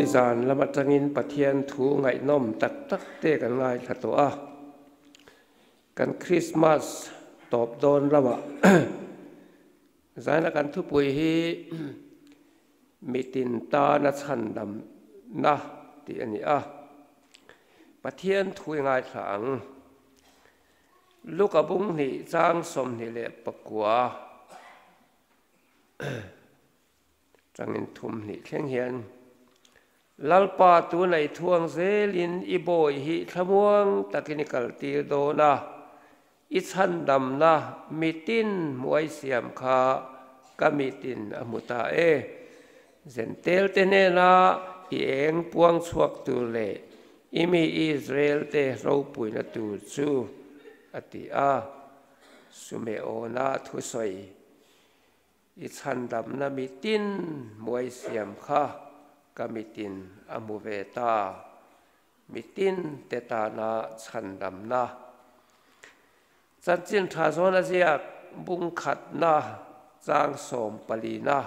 Nizan lam atangin Pathian thu ngaihnawm tak tak te kan ngaithla tawh a, kan Krismas tawp dawn lamah zaina kan thupui hi Mitin tana chhandamna tih a ni a, Pathian thu i ngaithla ang. Luka bung hnih chang 29 changin thum hnih thleng hian, Lalpa tuna i thuang zelin i bawi hi thlamuang takin i kaltir dawn a, i chhandamna mitin hmuai siam kha ka mitin a hmu ta e. Zentel te hnena i eng puang chhuak tur leh i mi Israel te ropuina tur chu, a ti a. Sumeona thusawi I chhandamna mitin muai siam kha ka mitin a hmu ve ta, mitin te tana chhandamna. Chanchin tha zawn a ziak bung khatna chang sawm palina.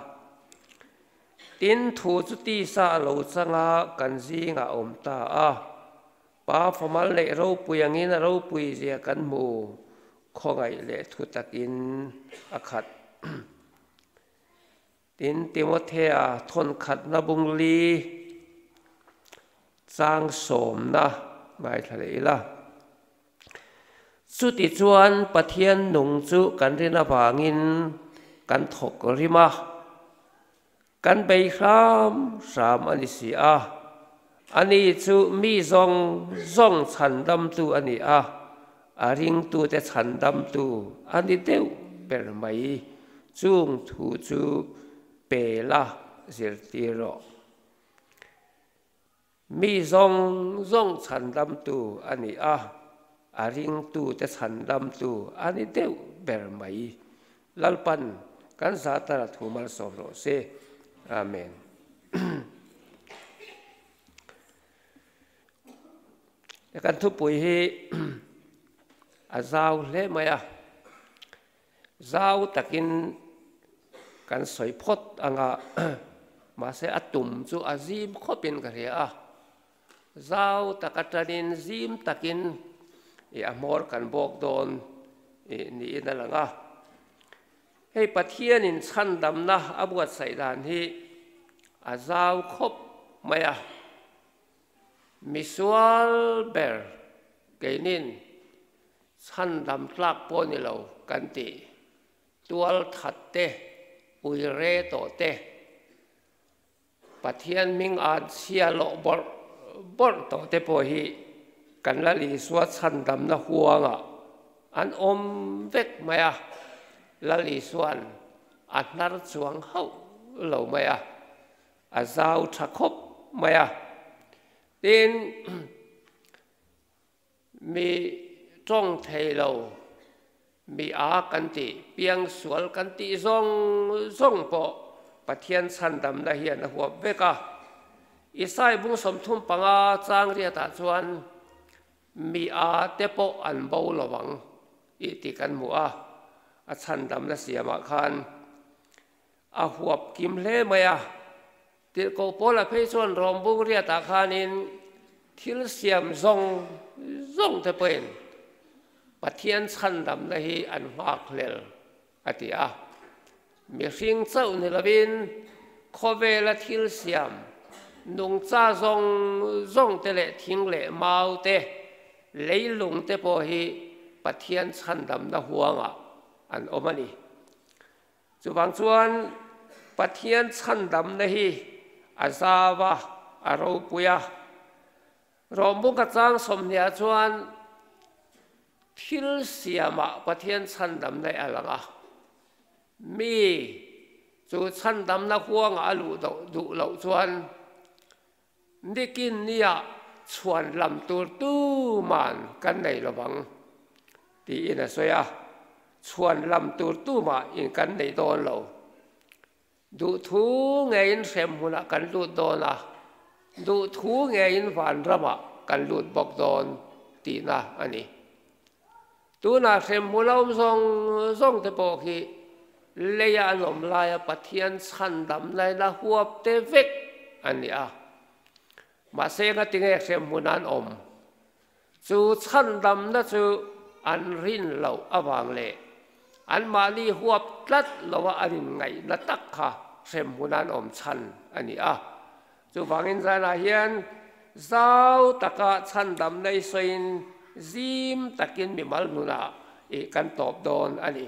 Tin, thu chu tisa a lo chang a, kan zingah a awm ta a. Pa famal leh ropui angin a ropui zia kan hmu, khawngaih leh thu takin a khat. Tin, Timothea thawnkhatna bungli chang sawmna ngaithla leh ila. Chutichuan Pathian nung chu kan rin avangin kan thawk rim a. Kan bei hram hram a ni si a, ani chu mi zawng zawng chhandamtu a ni a, a ringtute chhandamtu a ni deuh ber mai. Chung thu chu pe la zirtir rawh. Mi zawng zawng chhandamtu a ni a, a ringtute chhandamtu a ni deuh ber mai. Lalpan kan zatara thu malsawm rawh se. Amen. Kan thupui hi a zau hle mai a, Zau takin kan sawi phawt ang a, mahse a tum chu a zim khawpin ka hria a. Zau tak atanin zim takin i a hmawr kan bawk dawn niin a lang a. Hei Pathianin chhandamna a buatsaih dan hi a zau khawp mai a. Misual ber keinin Chhandam tlak pawh ni lo kan ti. Tual that te, ui re tawh te, Pathian hming an chhia loh bawrh bawrh tawh te pawh hi kan Lal Isua chhandamna huangah an awm vek mai a, Lal Isua'n a hnar chuang hauh lo mai a, a zau tha khawp mai a. Tin, Mi tawng thei lo, mi a kan tih, piangsual kan tih zawng zawng pawh Pathian chhandamna hian a huap vek a. Isai bung 35 chang riatah chuan mi a te pawh an bo lo ang tih tih kan hmu a, a chhandamna siamah khan a huap kim hle mai a. Tirhkoh Paula phei chuan Rom bung riatah khanin thil siam zawng zawng te pawhin Pathian chhandamna hi an nghakhlel a ti a. Mihring chauh ni lovin khawvela thil siam nungcha zawng zawng te leh thing leh mau te, leilung te pawh hi Pathian chhandamna huangah an awm a ni. Chuvang chuan Pathian chhandamna hi a zau a, a ropui a. Rawmbuka chang 20 chuan thil siamah Pathian chhandamna a lang a. Mi chu chhandamna huangah a luh duh loh chuan Nikin nia chhuan lam tur tuman kan nei lo vang, tiin a sawi a. Chhuan lam tur tumah in kan nei dawn lo. Duhthu ngeiin hrem hmunah kan lut dawn a, duhthu ngeiin vanramah kan lut bawk dawn tihna a ni. Tunah hrem hmun a awm zawng zawng te pawh khi leia an awm laia Pathian chhandam laina huap te vek a ni a. Mahse ngatinge hremhmun an awm? Chu chhandamna chu an rin loh avang leh anmahni huap tlat loa an inngaihna tak kha hremhmun an awm chhan a ni a. Chuvangin zanah hian zau taka chhandamna i sawiin zim takin mimal hnunah i kan tawp dawn a ni.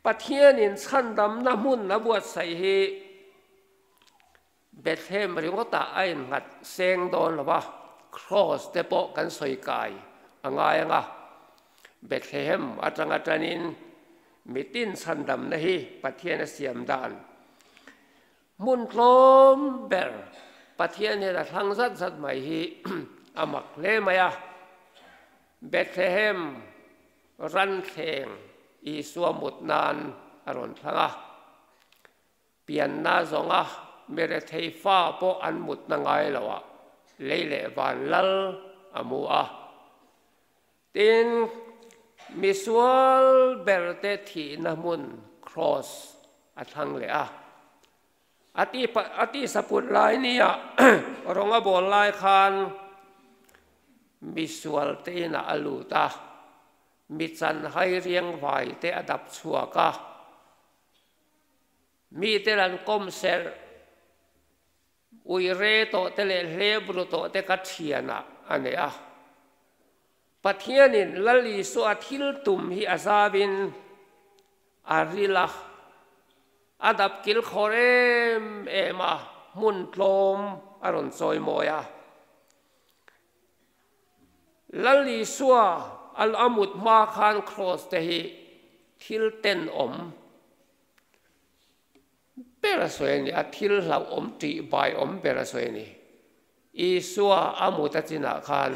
Pathianin chhandamna hmun a buatsaih hi Bethlehem ringawtah a innghat seng dawn lo va, Kraws te pawh kan sawi kai a ngai ang a. Bethlehem atanga tanin mitin chhandamna hi Pathian a siam dan hmun tlawm ber Pathian hian a thlang zat zat mai hi a mak hle mai a. Bethlehem ranthleng Isua mut nan a rawn thlang a. Pianna zawnga mi rethei fa pawh an mutna ngai lo ah lei leh van lal a mu a. Tin, misual berte thihna hmun Kraws a thlang leh a. A ti a ti saput lai nia rawng a bawl lai khan misual te inah a lut a, mi chanhai riangvai te a dap chhuak a. Mite an kawm serh, ui re tawh te leh hlep ru tawh te ka thianah a nei a. Pathianin Lal Isua thil tum hi a zavin a ril a, a dap kil khawr em em a, hmun tlawm a rawn chawi mawi a. Lal Isua a mut hma khan kraws te hi thil tenawm ber a sawi a ni, a thil hlauhawm tih baiawm ber a sawi a ni. Isua a mut a chinah khan,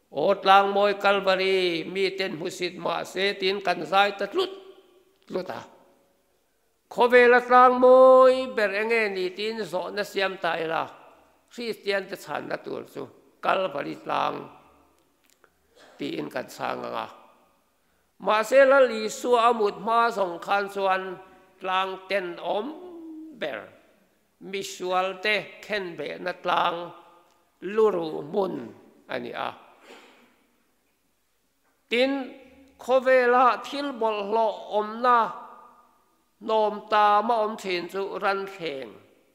Aw tlangmawi Kalvari, miten hmusit mah se tiin kan zai ta tlut tlut a. Khawvela tlangmawi ber enge ni tiin zawhna siam ta ila, Kristiante chhanna tur chu Kalvari tlang tiin kan chhang ang a. Mahse Lal Isua a mut hma zawng khan chuan tlang tenawm ber, misualte khenbehna tlang luruh hmun a ni a. Tin, khawvela thil bawlhhlawh awmna hnawm tam a awm thin chu ran thleng,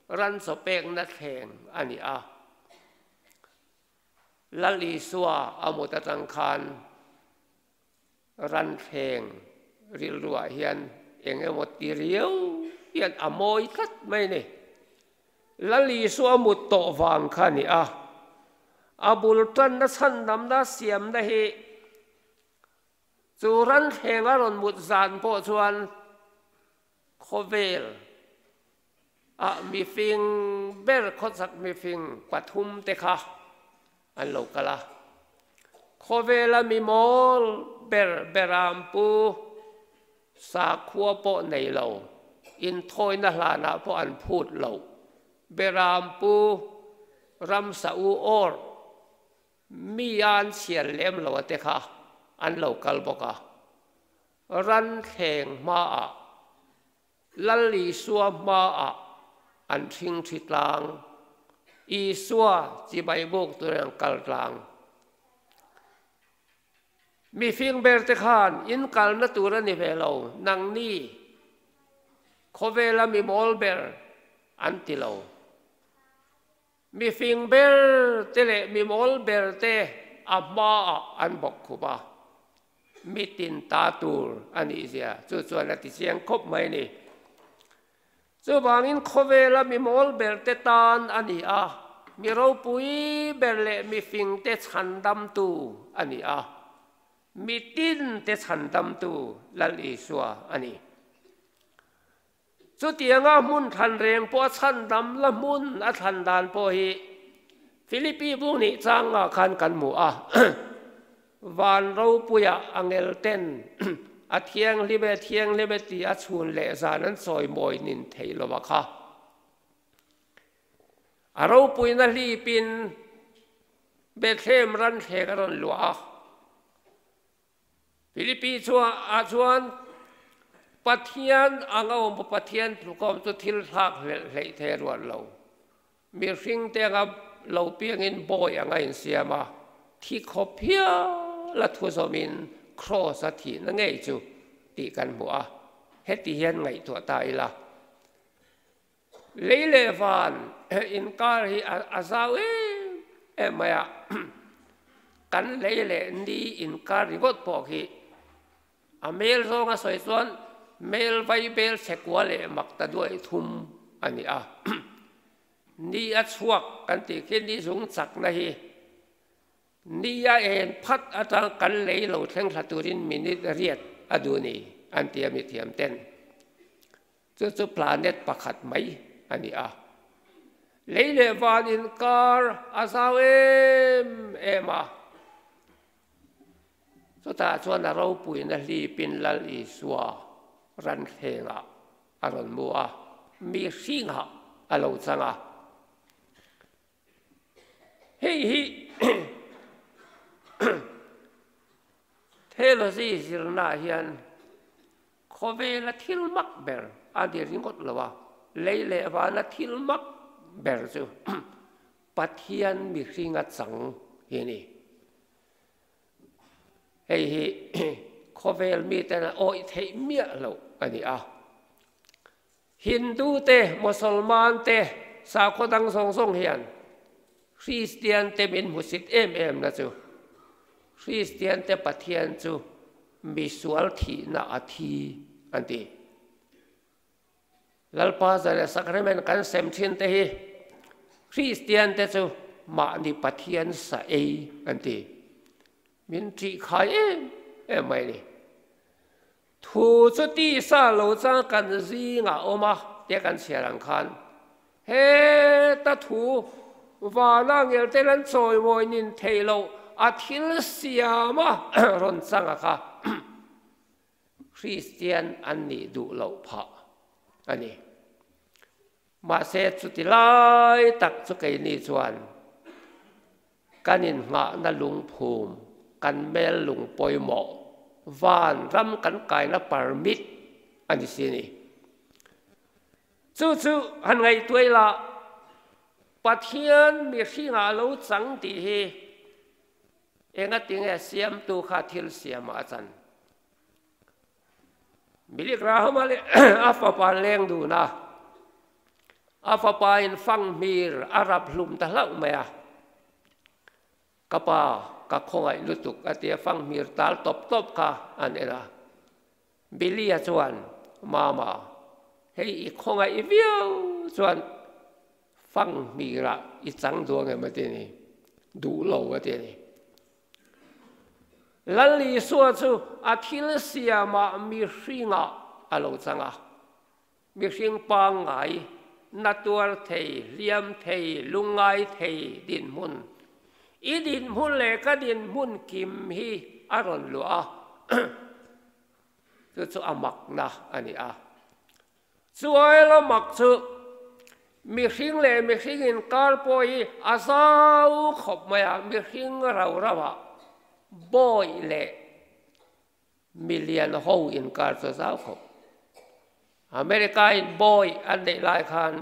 ran chawpekna thleng a ni a. Lal Isua a mut atang khan ran thleng rilruah hian eng emaw ti riau hian a mawi tlat mai a ni. Lal Isua a mut tawh vang kha a ni a, a bul tanna chhandamna siamna hi chu ran thleng a rawn mut zan pawh chuan Khawvel ah mifing ber khawchhak mifing pathum te kha an lo kal a. Khawvela mi mawl ber berampu sakhua pawh nei lo, inthawina hlanah pawh an phut lo, berampu ramsa u awr mi an chhiar lem lo a te kha an lo kal bawk a. Ranthleng hmaah, Lal Isua hmaah an ṭhing ṭhi tlang, Isua chibai buk turin an kal tlang. Mifing berte khan in kalna tur a ni ve lo, nangni khawvela mi mawl ber an ti lo. Mifing ber te leh mi mawl ber te a hmaah an bawk khup a, mitin ta tur a nih zia chu chuan a ti chiang khawp mai a ni. Chuvangin khawvela mi mawl ber te tan a ni a, mi ropui ber leh mifing te chhandamtu a ni a, mitin te chhandamtu Lal Isua a ni. Chutianga hmun thlan reng pawh a chhan dam la hmun a thlan dan pawh hi Philippi bung nih changah khan kan hmu a. Van ropuia angel ten a thianghlim e thianghlim e tih a chhun leh zan an sawi mawi nin theih lo a kha. A ropuina hlipin Bethlehem ranthleng a rawn luah a. Philippi ah chuan Pathian ang a awm Pathian tlukawm chu thil thlak hlelh hleih thei a ruat lo. Mihringte anga lo piangin bawi anga insiam a, thi khawp hial a thu zawmin Kraws a thihna ngei chu tih kan hmu a, heti hian ngaihtuah ta ila. Lei leh van inkar hi a zau em em mai a, kan lei leh ni inkar ringawt pawh khi a mel zawnga sawi chuan mel vai bel chhekua leh mak ta duai thum a ni a. Ni a chhuak kan tih khi ni zung chakna hi ni a en phat atang kan lei lo thleng thla turin minute riat a duh ni an ti a mithiam ten. Chu chu planet pakhat mai a ni a. Lei leh van inkar a zau em em a. Chutah chuan a ropuina hlipin Lal Isua ranthlengah a rawn mu a, mihringah a lo chang a. Hei hi theology zirnaah hian Khawvela thil mak ber a ni ringawt lo a, lei leh vana thil mak ber chu Pathian mihringa chang hi a ni. Hei hi khawvel miten a awih theih miah loh a ni a. Hindu te, Mosolman te, sakhaw dang zawng zawng hian Kristian te min hmusit em em na chu Kristian te Pathian chu misual thihna a thi an ti. Lalpa zan sacrament kan sem thin te hi Kristian te chu mahni Pathian sa ei an ti. Min ṭih khai em em mai a ni. Thu chu tisa lo chang kan zingah awm a tia kan chhiar ang khan heta thu vana ngelte lan chawimawi nin theih loh a thil siam a rawn chang a kha Kristian an nih duh loh phah a ni. Mahse chuti lai tak chu keini chuan Kan inngahna lungphum, kan mel lung pawimawh, van ram kan kaina permit a ni si ni. Chu chu han ngaihtuah ila, Pathian mihringah lo chang tih hi engatinge siamtu kha thil siamah a chan? Billy Graham-a leh a fapa an leng dun a, a fapa in fanghmir a rap hlum ta hlauh mai a. Ka pa, ka khawngaih lutuk a ti a, fanghmir tal tawp tawp kha an en a. Billy-a chuan, Mama, hei i khawngaih viau chuan fanghmirah i chang duang em a ti a ni, duh lo a ti a ni. Lal Isua chu a thil siamah mihringah a lo chang a. Mihring pangngai, na tuar thei, hliam thei, lungngai thei dinhmun, i dinhmun leh ka dinhmun kim hi a rawn luah a. Chu chu a makna a ni a. Chuai la mak chu mihring leh mihring inkar pawh hi a zau khawp mai a, mihring rau rau ah bawi leh milian ho inkar chu a zau khawp. America in bawi an neih lai khan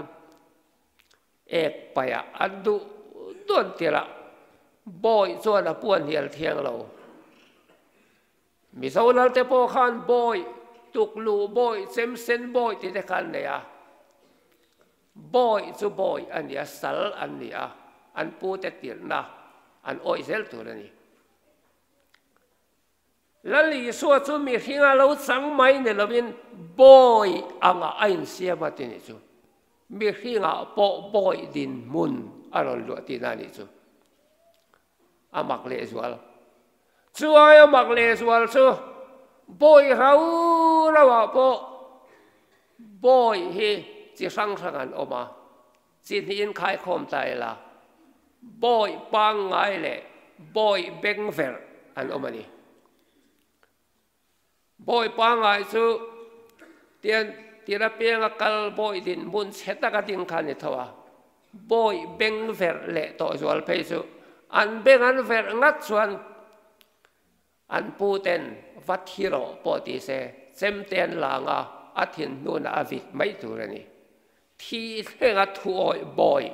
ek paih ah an duh duan tirh ah bawi chuan a puan hnial thiang lo. Mizo lalte pawh khan bawi, tukluh bawi, chemsen bawi tih te kha an nei a. Bawi chu bawi a ni a, sal an ni a, an pute tirhna an awih zel tur a ni. Lal Isua chu mihringa lo chang mai ni lovin bawi angah a insiam a ti nih chu. Mihringah pawh bawi dinhmun a rawn luah tihna a nih chu. A mak lehzual. Chuai a mak lehzual chu bawi rau rauah pawh bawi hi chi hrang hrang an awm a, chi hnihin khaikhawm ta ila bawi pangngai leh bawi bengverh an awm a ni. Bawi pangngai chu tian tir apianga kal bawi dinhmun chhe taka ding kha a ni tho a, bawi beng verh leh tawh zual phei chu an beng an verh ngat chuan an pu ten va thi rawh pawh ti se chem te an lang a, a thin hnunah a vit mai tur a ni. Thi thlenga thuawih bawi.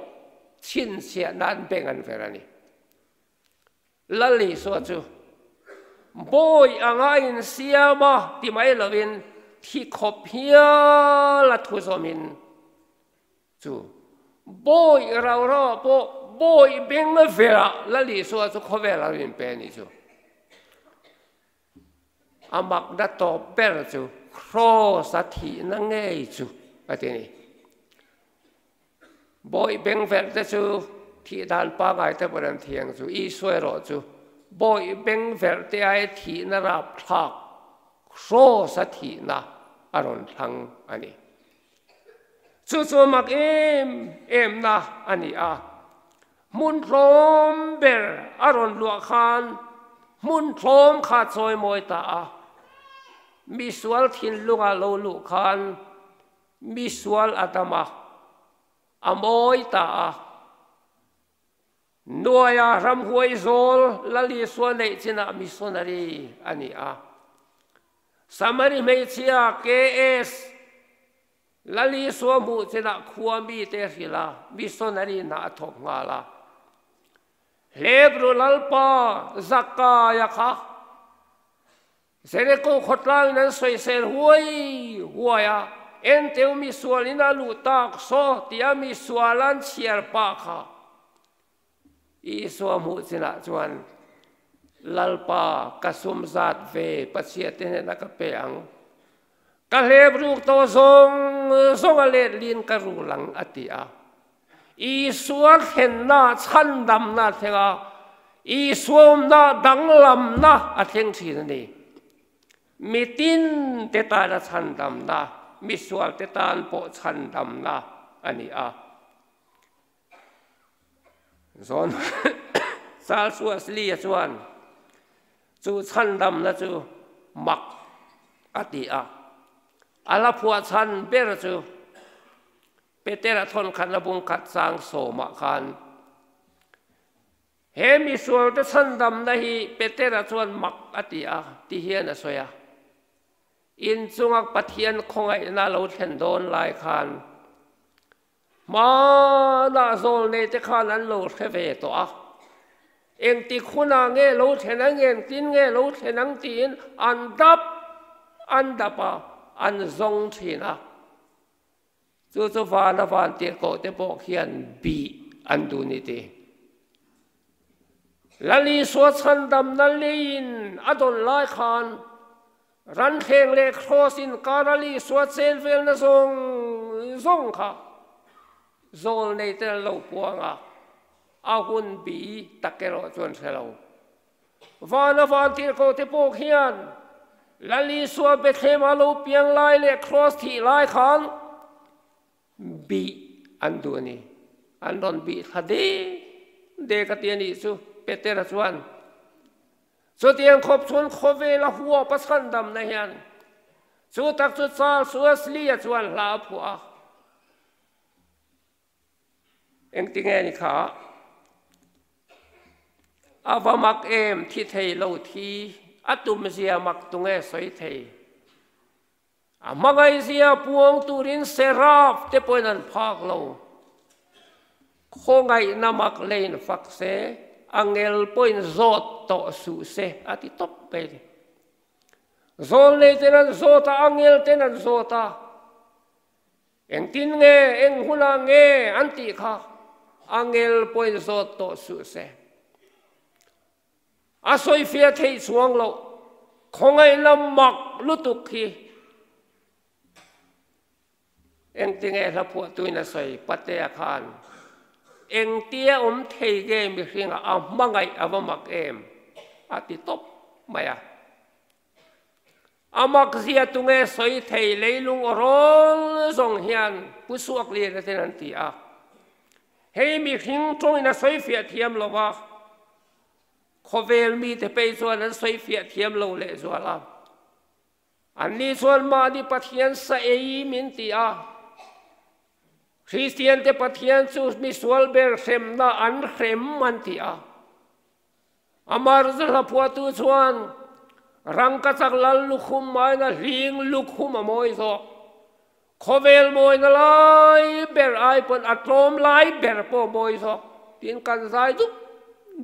Chhinchhiah nan beng an ver a ni. Lal Isua chu bawi anga a insiam a ti mai lovin thi khawp hial a thu zawmin chu bawi rau rauah pawh bawi beng verah Lal Isua chu khawvel a rawn inpe a nih chu. A makna tawp ber chu Kraws a thihna ngei chu a ti a ni. Bawih bengverh te chu thih dan pangai te pawhin an thiang chu Isua erawh chu bawih bengverh te ai thihna rapthlak Kraws a thihna a rawn thlang a ni. Chu chu a mak em em na a ni a. Hmun tlawm ber a rawn luah khan hmun tlawm kha chawi mawi ta a. Misual thinlunga lo luh khan Mi sual a dam a, a mawi ta a. Nuaia ramhuai zawl Lal Isua neih chinah missionary a ni a. Samari hmeichhia KS Lal Isua hmuh chinah khua mite hrilh a, missionary hna a thawk nghal a. Hlebru Lalpa Zakaia kha Jeriko khawtlangin an sawisel huai huai a, Enteu mi sualin a luh tak saw tia mi sual an chhiar pah kha Isua hmuh chinah chuan, Lalpa, ka sum zat ve Pathiate hnenah ka pe ang. Ka hlep ruk tawh zawng zawng a letlin ka rul ang, a ti a. Isua thlenna chhandamna a thleng a, Isua awmna danglamna a thleng thin a ni. Mitin te tana chhandamna, misual te tan pawh chhandamna a ni a. Zawn Charles Wesley-a chuan chu chhandamna chu mak a ti a, a la phuah chhan ber chu Petera thawnkhatna bungkhat chang sawmah khan he misualte chhandamna hi Petera chuan mak a ti a ti hian a sawi a. Inchunga Pathian khawngaihna lo thlen dawn lai khan hmanah zawlneite khan an lo hre ve tawh a. Engtik hunah nge lo thlen ang, engtin nge lo thlen ang tiin an dap an dap a, an zawng thin a. Chu chu vana van tirhkoh te pawh khian bih an duh ni ti. Lal Isua chhandamna leiin a dawn lai khan ranthleng leh kraws inkar a Isua chen velna zawng zawng kha zawl nei te an lo puang a, a hun bi tak erawh chuan hre lo. Vana van tirhkoh te pawh khian Lal Isua Bethlehem a lo piang lai leh Kraws thih lai khan bih an duh a ni. An rawn bih thla dek dek a ti a nih chu Petera chuan. Chutiang khawp chuan khawvel a huap a chhandamna hian chu tak chu Charles Wesley-a chuan hla a phuah a. Engtinge ni kha? A va mak em thi thei lo thi, a tum zia mak tunge sawi thei. A hmangaih zia puang turin seraf te pawhin an phak lo. Khawngaihna mak leiin fak se, angel pawhin zawt tawh suh se a ti tawp mai a ni. Zawlnei ten an zawt a, angel ten an zawt a. Engtin nge, eng hunah nge an tih kha angel pawhin zawt tawh suh se. A sawifiah theih chuang loh, khawngaihna mak lutuk hi engtinge hla phuahtuin a sawi Patea khan engtia awm thei nge mihringah a hmangaih a va mak em a ti tawp mai a. A mak zia tunge sawi thei leilung aw rawl zawng hian Pu Suakliana ten an ti a. Hei mihring tawngin a sawi fiah thiam lo va, khawvel mite pei chuan an sawi fiah thiam lo lehzual a. Anni chuan mahni Pathian sa ei min ti a. Kristiante Pathian chu misual ber hremna an hrem an ti a. Amar zahla phuahtu chuan, Rangkachak lal lukhum maina hling lukhum a mawi zawk. Khawvel mawina lai ber ai pawn a tlawm lai ber pawh mawi zawk tiin kan zai dup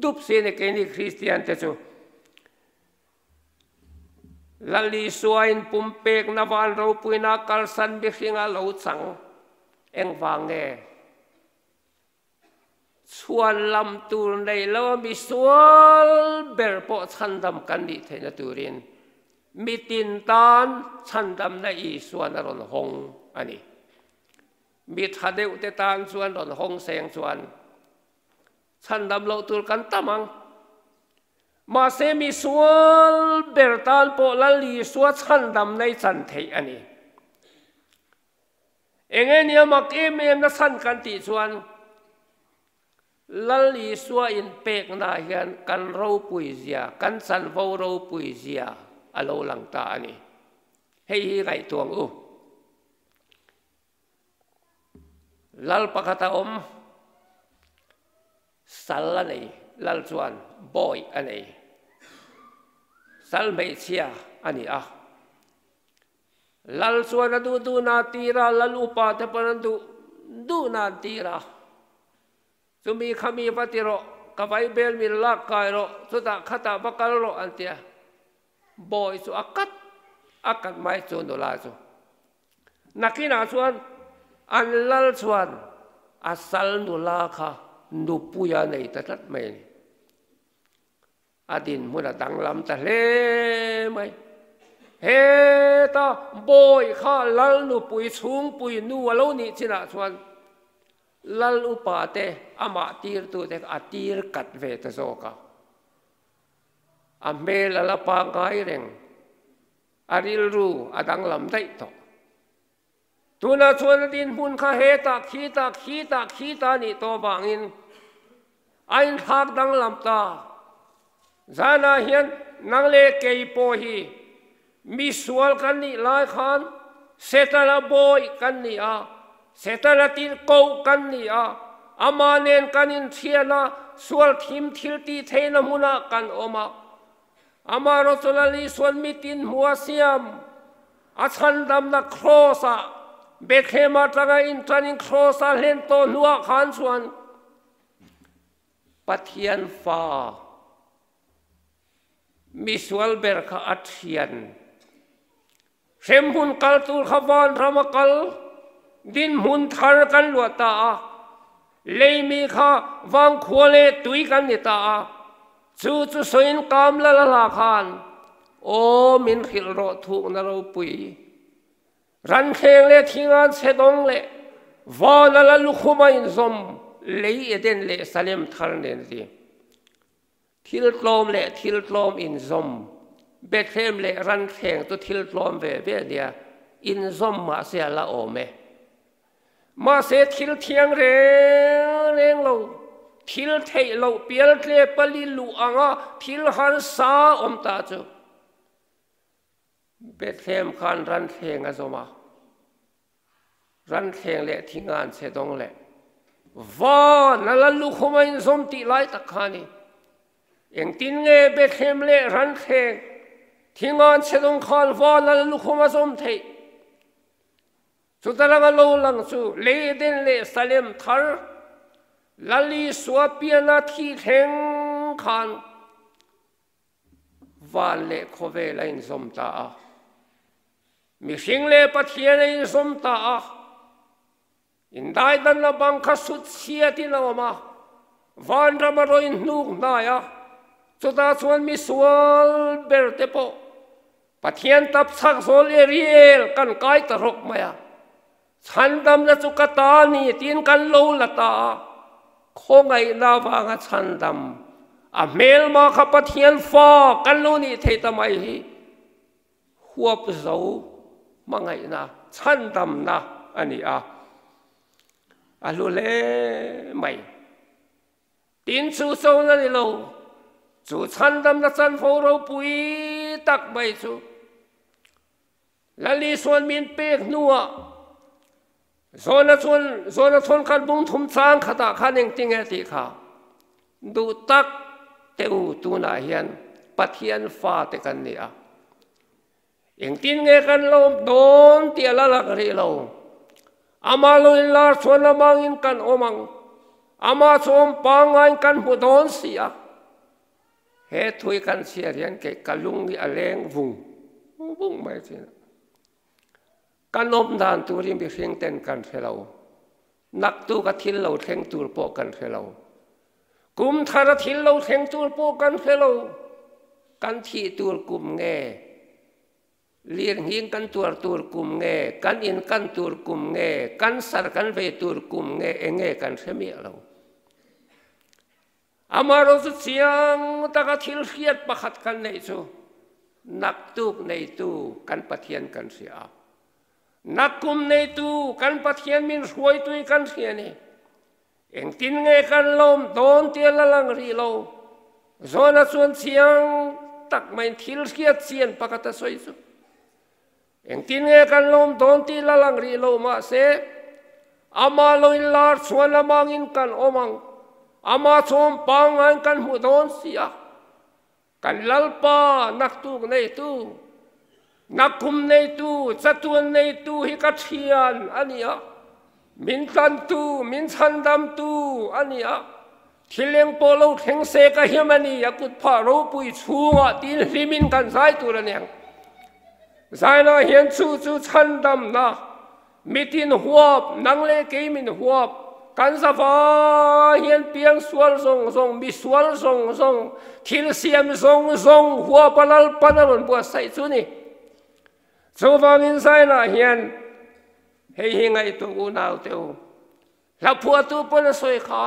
dup si a ni keini Kristian te chu. Lal Isua in pumpekna van ropuina kalsan mihringa lo chang engvang nge? Chhuan lam tur nei lo a misual ber pawh chhandam kan nih theihna turin mitin tan chhandamna Isuan a rawn hawng a ni. Mi tha deuh te tan chuan rawn hawng seng chuan chhandam loh tur kan tam ang. Mahse misual ber tan pawh Lal Isua chhandamna i chan theih a ni. Eng nge nia mak em em na chhan kan tih chuan Lal Isua inpekna hian kan ropui zia, kan chanvo ropui zia a lo lang ta a ni. Hei hi ngaihtuah ang u. Lal pakhat a awm, sal a nei, Lal chuan bawi a nei. Sal hmeichhia a ni a. Lal chuan a duh duhna a tir a, Lal upa te pawn an duh duhna an tir a. Chumi kha mi va ti rawh, ka vai bel min lak kai rawh, chutah khatah va kal rawh an ti a. Bawi chu a kat a kat mai chu nula chu. Nakinah chuan an lal chuan a sal nula kha nupuia nei ta tlat mai a ni. A dinhmun a danglam ta hle mai. Heta bawi kha Lal nupui chhungpui nu a lo nih chinah chuan Lal upa te amah tirtute kha a tir kat ve ta zawk a. A hmel a la pangngai reng, a rilru a danglam daih tawh. Tunah chuan a dinhmun kha hetah, khitah, khitah, khitah nih tawh vangin a inthlak danglam ta. Zanah hian nang leh kei pawh hi mi sual kan nih lai khan Setana bawi kan ni a, Setana tirhkoh kan ni a, amah nen kan inthian a, sual thim thil tih theihna hmunah kan awm a. Amaherawhchu Lal Isuan mitin hmu a siam. A chhandamna Kraws-ah, Bethlehem atanga inṭanin Kraws-a hlen tawh hnuah khan chuan Pathian fa misual ber kha a ṭhian. Hremhmun kal tur kha vanram a kal, dinhmun thar kan luah ta a, leimi kha vangkhua leh tui kan ni ta a, chu chu sawiin kam la la hla khan, Aw min hrilh rawh thukna ropui, ranthleng leh thingan chhe dawng leh vana la lukhum a inzawm lei Eden leh Salem thar nen a ti. Thil tlawm leh thil tlawm inzawm, Bethlehem leh ranthleng chu thil tlawm ve ve a nia, inzawm mahse a la awm e. Mahse thil thiang reng reng lo, thil theih loh pial tle pali luh anga thil harsa awm ta chu Bethlehem khan ranthleng a zawm a. Ranthleng leh thingan chhe dawng leh van a la lukhum a inzawm tih lai tak kha a ni. Engtin nge Bethlehem leh ranthleng thingan chhe dawng khan van a la lukhum a zawm theih? Chuta langa lo lang chu Leiden leh Salem thar Lal Isua piana thi thleng khan van leh khawvel a inzawm ta a. Mihring leh Pathian a inzawm ta a, indaidanna bang kha sut chhiatin a awm a, vanram a rawn hnuk hnai a, chutah chuan misual ber te pawh Pathian tap chhak zawl Ariel kan kai ta rawk mai a, chhandamna chu ka ta a ni tiin kan lo la ta a, khawngaihna avanga chhandam a hmelma kha Pathian fa kan lo nih theih ta mai hi. Huap zo hmangaihna chhandamna a ni a, a hlu hle mai. Tin chu chona ni lo, chu chhandamna chanvo ropui tak mai chu Lal Isuan min pek hnuah Zona chuan Zona thawn khan bung thum chang khatah khan engtinge tih kha duh tak teh u tunah hian Pathian fate kan ni a, engtin nge kan lo awm dawn tih a la lang rih lo. Amah lo inlar chuan amangin kan awm ang. Amah chu awm pangaiin kan hmu dawn si a. He thui kan chhiar hian kei ka lung hi a leng vung vung mai thin a. Kan awm dan tur hi mihring ten kan hre lo. Naktuk a thil lo thleng tur pawh kan hre lo. Kum thar a thil lo thleng tur pawh kan hre lo. Kan thih tur kum nge? Lirnghing kan tuar tur kum nge? Kan in kan tur kum nge? Kan sar kan vei tur kum nge? Eng nge kan hre miah lo. Amaherawh chu chiang taka thil hriat pakhat kan neih chu naktuk neitu kan Pathian kan hria a. Nakkum neitu kan Pathian min hruaitui kan hria a ni. Engtin nge kan lawm dawn tia la lang rih lo. Zawna chuan chiang tak maiin thil hriat chian pakhat a sawi chu. Engtin nge kan lawm dawn tih la lang rih lo mahse, amah lo inlar chuan amangin kan awm ang, amah chu awm pangngaiin kan hmuh dawn si a. Kan Lalpa naktuk neitu, nakkum neitu, chatuan neitu hi ka thian a ni a, min tlantu, min chhandamtu a ni a, thil eng pawh lo thleng se ka hiam a ni, a kut phah ropui chhungah tiin hlimin kan zai tur a ni ang. Zaina hian chu chu chhandamna, mitin huap, nang leh kei min huap, kan zava hian piang sual zawng zawng, mi sual zawng zawng, thil siam zawng zawng huapa Lalpan a rawn buatsaih chu ni. Chuvangin Zaina hian hei hi ngaihtuah unau te u, hla phuahtu pawn a sawi kha,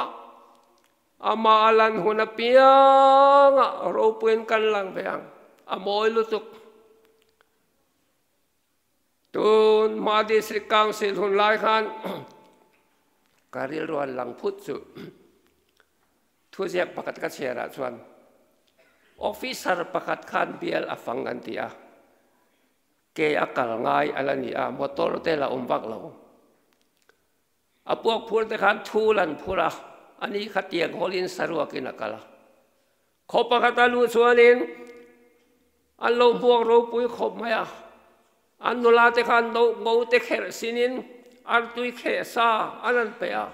Amah a lan hun apiangah ropuiin kan lang ve ang, a mawi lutuk. Tun hma District Council hun lai khan ka rilru an lang phut chu thuziak pakhat ka chhiarah chuan officer pakhat khan bial a fang an ti a, ke a kal ngai a la ni a, motor te la awm vak lo. A puak phur te khan thul an phur a, a ni kha tiang hawlin saruakin a kal a. Khaw pakhat a luh chuanin an lo hmuak ropui khawp mai a, an nula te khan no ngo te kherh sinin artui kheh sa an an pe a,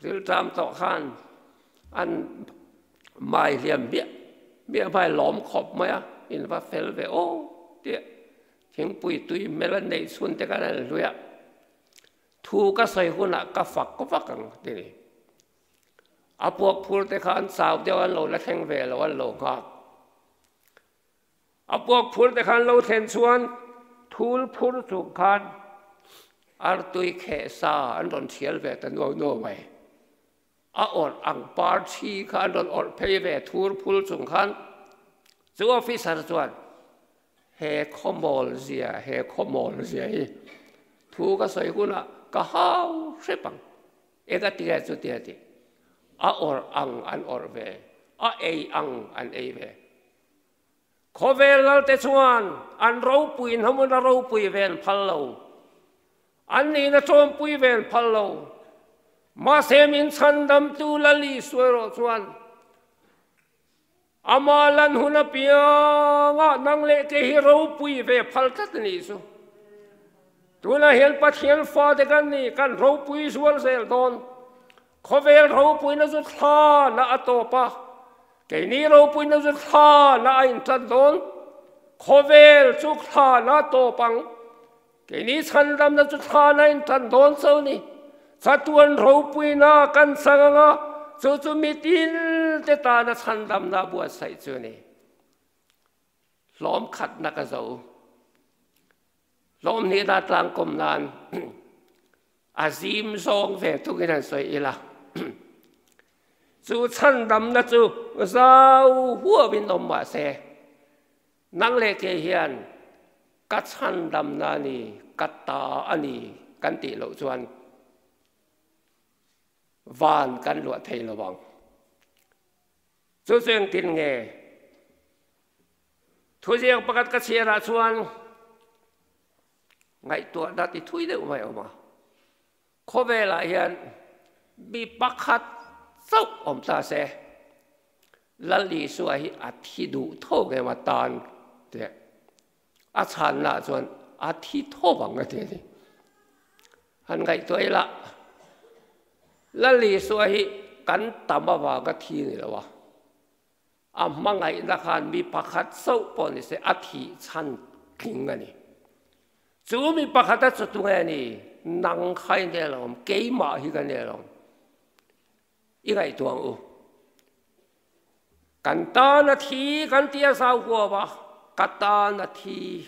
rilṭam tawh khan an mai hliam miah miah hmai lawm khawp mai a, in va fel ve aw tih thingpui tui hmel an neih chhun te khan an hlui a. Thu ka sawi hunah ka fak vak ang ti ni. A puak phur te kha an chau deuh an lo la thleng ve lo an lo nghak. A puak phur te kha an lo thlen chuan thul phur chung khan artui kheh sa an rawn thial ve ta nuau nuau mai. A awrh ang par thi kha an rawn awrh phei ve thur phul chung khan chu officer chuan he khawmawl zia he khawmawl zia hi thu ka sawi hunah ka hau hrep ang eng a tia chu tia tih a awrh ang an awrh ve a ei ang an ei ve khawvel lalte chuan an ropui hnamun a ropui ve an phal lo. An nihna ṭawmpui vel phal lo. Mahse min chhandamtu Lal Isua erawh chuan Amah lan hun apiangah nang leh kei hi ropui ve phal tlat a nih chu. Tunah hian Pathian fate kan ni, kan ropui zual zel dawn. Khawvel ropuina chu thla na a tawp a, keini ropuina chu thla na a inṭan dawn. Khawvel chu thla na a tawp ang. Keini chhandamna chu thlan a intan dawn cho ni. Chatuan ropuina kan chang ang a, chu chu mi tilte tana chhandamna a buatsaih chu ni. Hlawm khatna ka zo. Hlawm hnihna tlangkawm nan a zim zawng ve thungin han sawi ila. Chu chhandamna chu zau huauin awm mah se, Nang leh kei hian ka chhandamna a ni, ka ta a ni kan tih loh chuan van kan luah thei lo ang. Chu chu engtin nge? Thuziak pakhat ka chhiarah chuan ngaihtuahna ti thui deuh mai a awm a. Khawvelah hian mi pakhat chauh awm ta se, Lal Isua hi a thi duh tho ngem a tan teh a chhanna ah chuan a thi tho vang a ti a ni. Han ngaihtuah ila, Lal Isua hi kan tam avanga thi ni lo a, a hmangaihna khan mi pakhat chauh pawh ni se a thih chhan tling a ni. Chu mi pakhata chu tunge ni? Nang kha i nel awm, keimah hi ka nel awm. I ngaihtuah ang u. Kan tan a thi kan ti a zau huam a, ka tan a thi.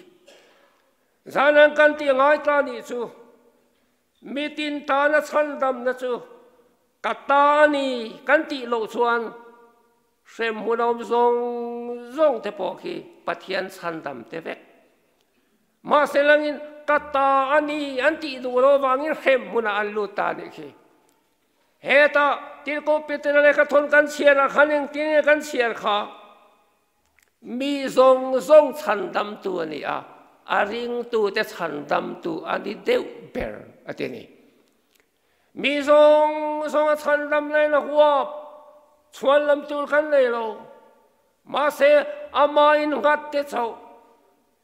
Zanan kan tih ngai ta nih chu, mitin tana chhandamna chu ka ta a ni kan tih loh chuan hremhmun a awm zawng zawng te pawh khi Pathian chhandam te vek. Mahse langin ka ta a ni an tih duh loh avangin hremhmunah an lut ta nih khi. Hetah Tirhkoh Petera lehkha thawn kan chhiar ah khan engtin nge kan chhiar kha? Mi zawng zawng chhandamtu a ni a, a ringtute chhandamtu a ni deuh ber a ti a ni. Mi zawng zawng a chhandam laiin a huap, chhuan lam tur kan nei lo. Mahse, amah innghat te chauh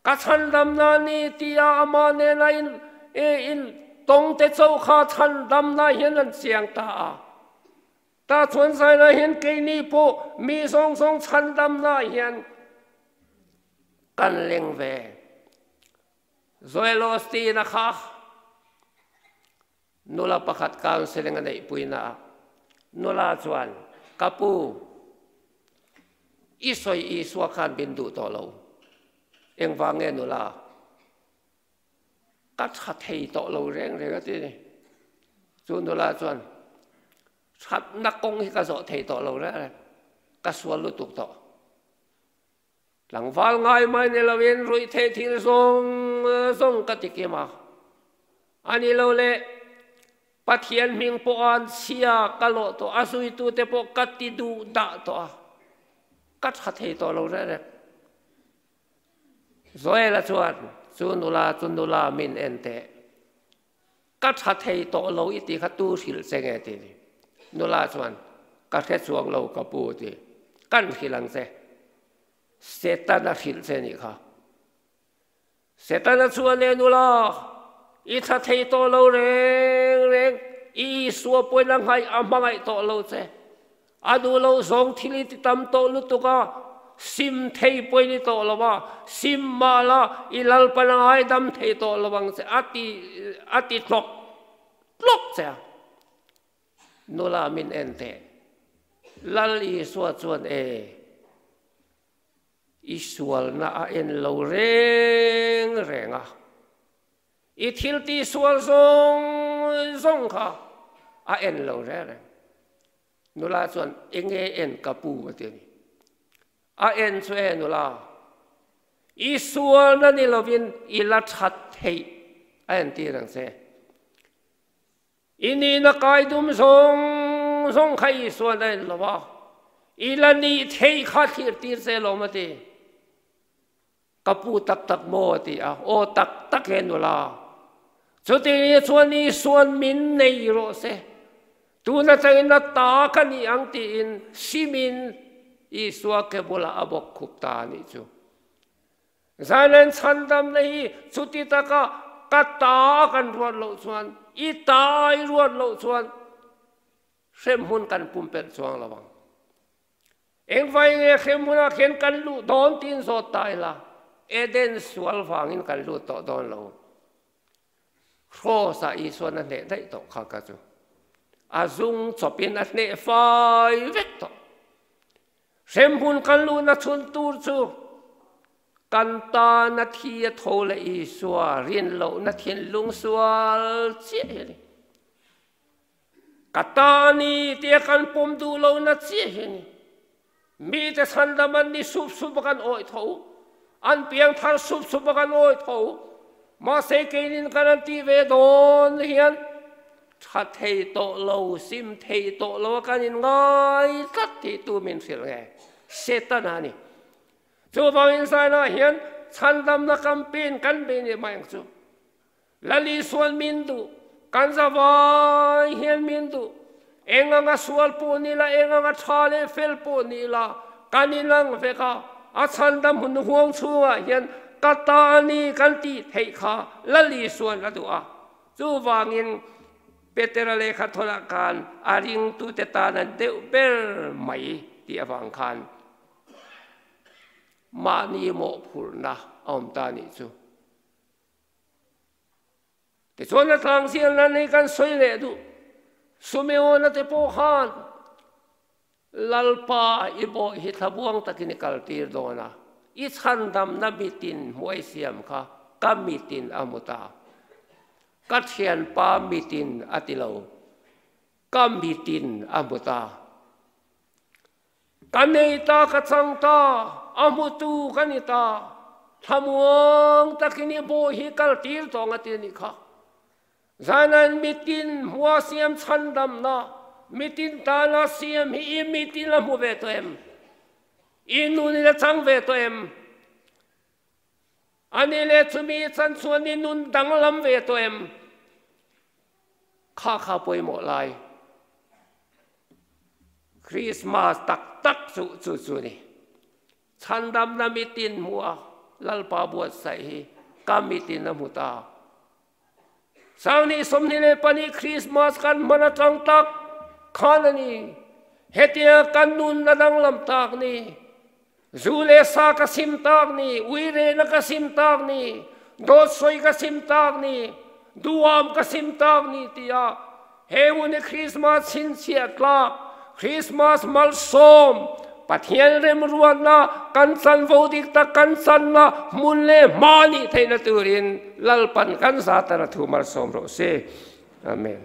Ka chhandamna a ni tia amah nena in in tawng te chauh kha chhandamna hian an chiang ta a. Ta chuan zainah hian keini pawh mi zawng zawng chhandamna hian kan leng ve. Joel Osteen-a kha nula pakhat counselling a neihpuina ah nula chuan, Ka pu, i sawi Isua khan min duh tawh lo. Engvang nge nula? Ka tha thei tawh lo reng reng a ti a ni. Chu nula chuan, Thatna kawng hi ka zawh thei tawh lo reng reng, ka sual lutuk tawh. Tlangval ngai mai ni loin ruih theih thil zawng zawng ka ti kim a. A ni lo le, Pathian hming pawh an chhia ka lawh tawh a, zuitute pawh ka ti duh dah tawh a, ka tha thei tawh lo reng reng. Joel-a chuan chu nula chu nula min en teh. Ka tha thei tawh lo i ti kha tu hrilh che nge ti ni. Nula chuan, Ka hre chuang lo ka pu ti. Kan hrilh ang che. Setana hrilh che nih kha. Setana chuan e nula, i tha thei tawh lo reng reng, i Isua pawhin a nghaih a hmangaih tawh lo che. A duh lo zawng thil i ti tam tawh lutuk a, sim thei pawhin i tawh lo a, sim mah la i Lalpan a ngaidam thei tawh lo ang che, a ti a ti tlawk tlawk che a. Nula min en teh. Lal Isua chuan e, i sualna a en lo reng reng a. I thil tihsual zawng zawng kha a en lo reng reng. Nula chuan enge en ka pu a ti a ni. A en chu e nula, i sualna ni lovin i la that theih a entir ang che. I nihna kai dum zawng zawng kha i sualna en lo a, i la nih theih kha thlir tir che lawm a ti. Ka pu tak tak maw a ti a, aw tak tak he nula. Chuti ni chuan Isuan min nei rawh se, tun atangin a ta ka ni ang tiin simin Isua ke bulah a bawk khup ta a nih chu. Zailen chhandamna hi chuti taka ka ta kan ruat loh chuan, i ta i ruat loh chuan hremhmun kan pumpelh chuang lo ang. Engvai nge hremhmunah khian kan luh dawn tiin zawt ta ila, Eden sual vangin kan lut tawh dawn lo. Kraws-ah Isuan a hneh daih tawh kha ka chu. A zung chawpin a hneh fai vek tawh. Hremhmun kan luhna chhun tur chu kan tana thi a tho leh Isua rinlohna thinlung sual chiah hi a ni. Ka ta ni tia kan pawm duh lo na chiah hi a ni. Mite chhandam an ni sup sup a kan awih tho. An piang thar sup sup a kan awih tho. Mahse keinin kan an tih ve dawn hian tha thei tawh lo, sim thei tawh lo a kan in ngai tlat tih tu min hrilh nge? Setana a ni. Chuvangin Zainah hian chhandamna campaign kan bei nih mai ang chu. Lal Isuan min duh, kan zavai hian min duh. Eng anga sual pawh ni la, eng anga tha leh fel pawh ni la, kan inang vek a, a chhandam hun huang chhungah hian ka ta a ni kan tih theih kha Lal Isuan a duh a. Chuvangin Petera lehkha thawnah khan a ringtute tan an deuh ber mai tih avang khan mahni mawhphurhna a awm ta a nih chu. Tichuan a tlangzialna nei kan sawi leh duh. Sumeona te pawh khan Lalpa i bawih hi thlabuang takin i kaltir dawn a, i chhandamna mitin hmuai siam kha ka mitin a hmu ta. Ka thianpa mitin a ti lo, ka mitin a hmu ta. Ka nei ta, ka chang ta, a hmutu ka ni ta, thlamuang takin i bawih hi kaltir tawng a ti a nih kha. Zanain mitin hmua siam chhandamna, mitin tana siam hi i mitin a hmu ve tawh em? I nun in a chang ve tawh em? Ani leh chumi chan chuan i nun danglam ve tawh em? Kha kha pawimawh lai. Christmas tak tak chu chu chu ni. Chhandamna mitin hmua Lalpa buatsaih hi ka mitin a hmu ta. 2024 Christmas kan hman atang tak khan a ni. Hetia kan nun a danglam tak ni. Zu leh sa ka sim tak ni, uirehna ka sim tak ni, dawt sawi ka sim tak ni, duham ka sim tak ni tia he hun hi Christmas chhinchhiah tlak, Christmas malsawm, Pathian remruatna kan chanvo dik tak kan channa hmun leh hma nih theihna turin Lalpan kan zatana thu malsawm rawh se. Amen.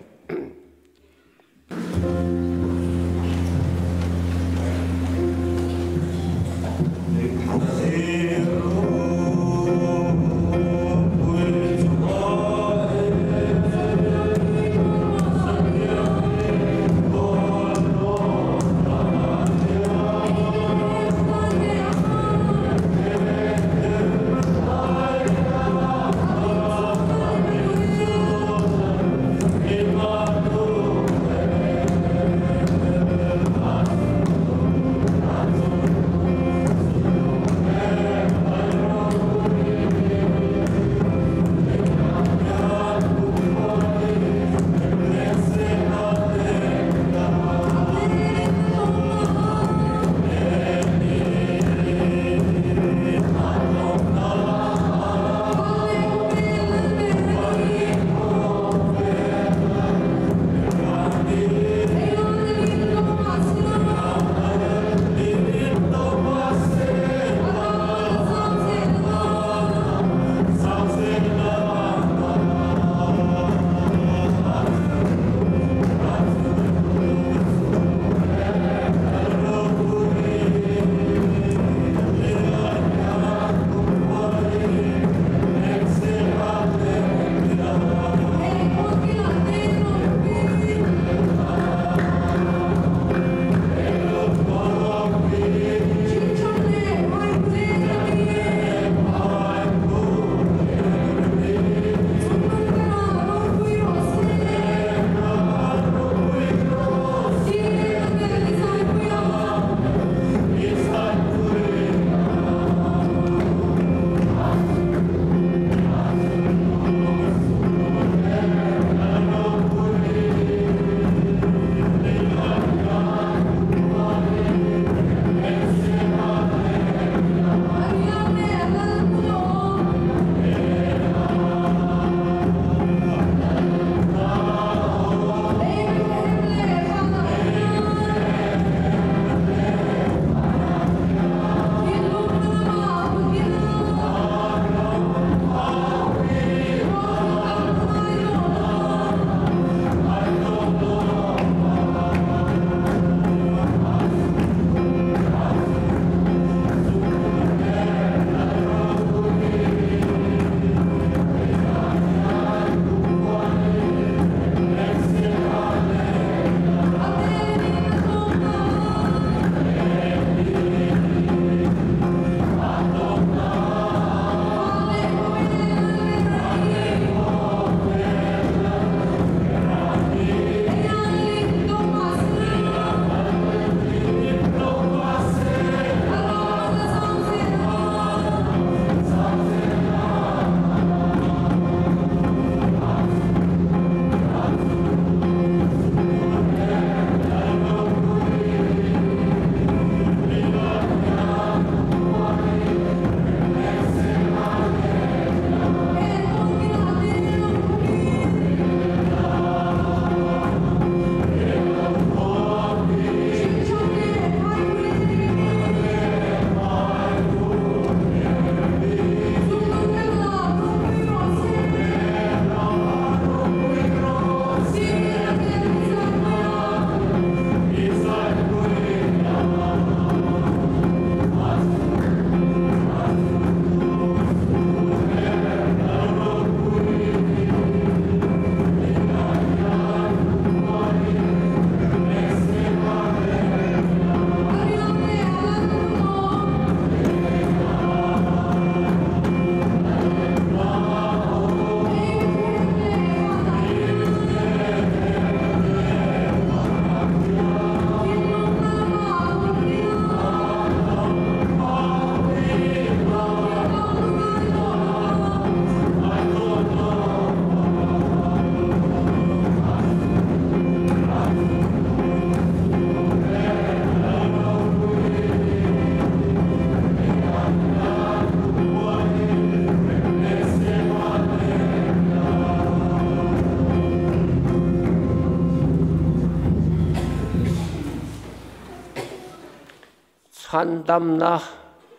Chhandamna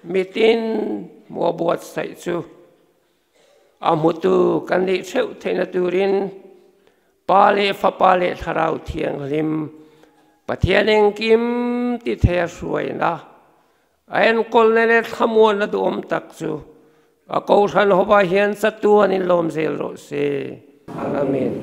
mitin hmuh a buatsaih chu a hmutu kan nih theuh theihna turin Pa leh Fapa leh Thlarau Thianghlim Pathian engkim ti thei a hruaina, a enkawlna leh thlamuanna duhawm tak chu a Kohhran hovah hian chatuanin lawm zel rawh se. Amen.